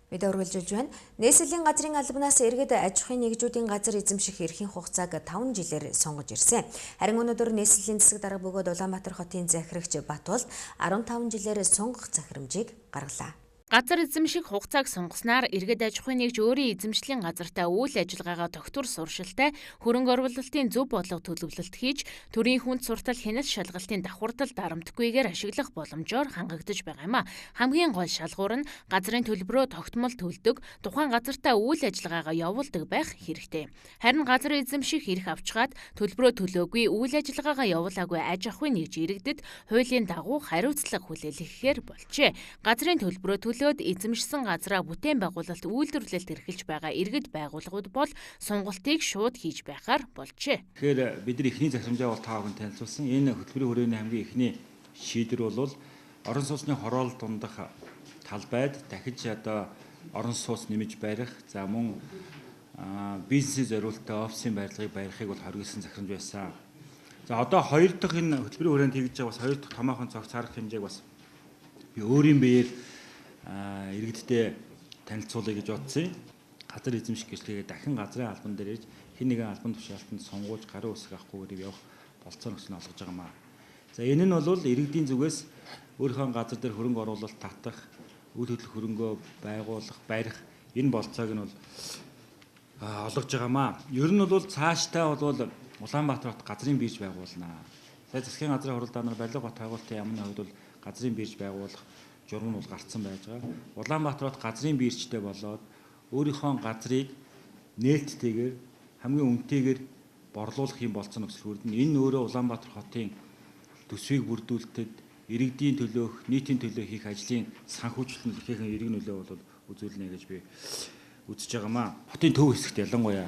Мэдээ үргэлжилж байна. Нийслэлийн газрын албанаас иргэд аж ахуйн нэгжүүдийн газар эзэмших эрхийн хугацааг 5 жилээр сунгаж ирсэн. Харин өнөөдөр нийслэлийн засаг дарга бөгөөд Улаанбаатар хотын захирагч Батболд 15 жилээр сунгах захирамжийг гаргалаа. Газар эзэмших хугацааг сунгасан иргэд аж ахуйн нэгж өөрийн эзэмшлийн газартаа үйл ажиллагаагаа тогтвор суршилтай хөрөнгө оруулалтын зөв бодлого төлөвлөлт хийж, төрийн хүнд суртал хяналт шалгалтын давхардал дарамтгүйгээр ашиглах боломжоор хангагдаж байгаа юм а. Хамгийн гол шалгуур нь газрын төлбөрөө тогтмол төлдөг, тухайн газартаа үйл ажиллагаагаа явуулдаг байх хэрэгтэй. Харин газар эзэмших эрх авчгаад төлбөрөө төлөөгүй, үйл ажиллагаагаа явуулаагүй аж ахуйн нэгж иргэдэд хуулийн дагуу хариуцлага хүлээлгэхээр болжээ. Газрын төлбөрөө төлөөд эзэмшсэн газраа бүтээн байгуулалт үйлдвэрлэлт эрхэлж байгаа иргэд байгууллагууд бол сунгалтыг шууд хийж байхаар болжээ. Тэгэхээр бид нар эхний захирамжаа бол та бүхэн танилцуулсан. Энэ хөтөлбөрийн хүрээний хамгийн эхний шийдвэр бол орон сууцны хороол дундах талбайд дахиж одоо орон сууц нэмж барих, за мөн бизнесийн зориулттай офисын барилгыг барихыг бол хоригдсон захирамж байсан. За одоо хоёр дахь энэ хөтөлбөрийн хүрээнд хийж байгаа бас хоёр дахь томоохон цогц арга хэмжээг бас би өөрийн биеэр иргэдтэй танилцуулъя гэж бодсон юм. Газар эзэмших гэжлэгээ дахин газрын албан дээр ирж хэн нэгэн албан тушаалтанд сонгуулж гарын үсэг авахгүйгээр явах болцоо нөхцөл нь олгож байгаа маа. За энэ нь бол иргэдийн зүгээс өөрийнхөө газар дээр хөрөнгө оруулалт татах, үйл хөдлөх хөрөнгөө байгуулах, барих энэ болцоог нь бол олгож байгаа маа. Ер нь бол цаашдаа бол Улаанбаатар хот газрын бирж байгуулнаа. Сая засгийн газрын хуралдаанаар барилга бот байгуулалтын яамны хувьд бол газрын бирж байгуулах журам нь бол гарцсан байж байгаа. Улаанбаатар хот газрын биржтэй болоод өөрийнхөө газрыг нээлттэйгээр хамгийн үнэтэйгээр борлуулах юм болцоо нөхцөл хүрдэн. Энэ өөрөө Улаанбаатар хотын төсвийг бүрдүүлэхэд иргэдийн төлөөх, нийтийн төлөө хийх ажлын санхүүжилт нь ихээхэн эрг нөлөө бол үзүүлнэ гэж би үзэж байгаамаа. Хотын төв хэсэгт ялангуяа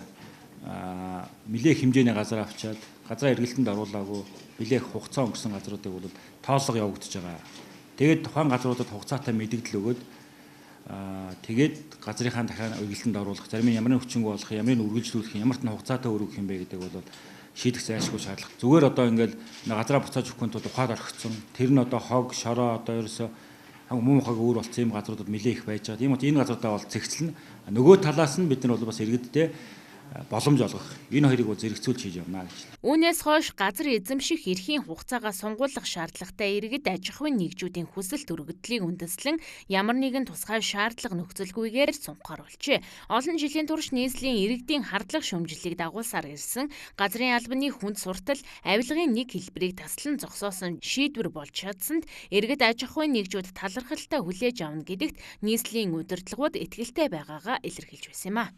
нэлээх хэмжээний газар авчаад газраа эргэлтэнд оруулаагүй нэлээх хугацаа өнгөрсөн газруудыг бол тооллого явагдаж байгаа. Тэгээд тухайн газруудад хугацаатай мэдэгдэл өгөөд тэгээд газрынхаа дахиад эргэлтэнд оруулах, зарим нь ямар хүчингү болох, ямар нь үргэлжлүүлэх, ямар ч хугацаатай өргөх юм бэ гэдэг бол шийдэх зайлшгүй шаардлага. Зүгээр одоо ингээл газраа буцааж өгөхгүй тул ухаад орхицсон. Тэр нь одоо хог, шороо одоо ерөөсөө муу мухаг өөр болсон юм газруудад нэлээ их байж байгаа. Тийм учраас энэ газруудаа бол зэгцлэн. Нөгөө талаас нь бид нар бол бас иргэдтэй боломж олгох. Энэ хоёрыг бол зэрэгцүүлж хийж явна гэж. Үүнээс хойш газар эзэмших эрхийн хугацаагаа сунгуулах шаардлагатай иргэд аж ахуйн нэгжүүдийн хүсэлт өргөдлийг үндэслэн ямар нэгэн тусгай шаардлага нөхцөлгүйгээр сунгахаар болжээ. Олон жилийн турш нийслэлийн иргэдийн хардлага шүүмжлэлийг дагуулсаар ирсэн газрын албаны хүнд суртал авилгын нэг хэлбэрийг таслан зогсоосон шийдвэр болж чадсанд иргэд аж ахуйн нэгжүүд талархалтай хүлээж авна гэдэгт нийслэлийн удирдлагууд итгэлтэй байгаагаа илэрхийлж байсан юм а.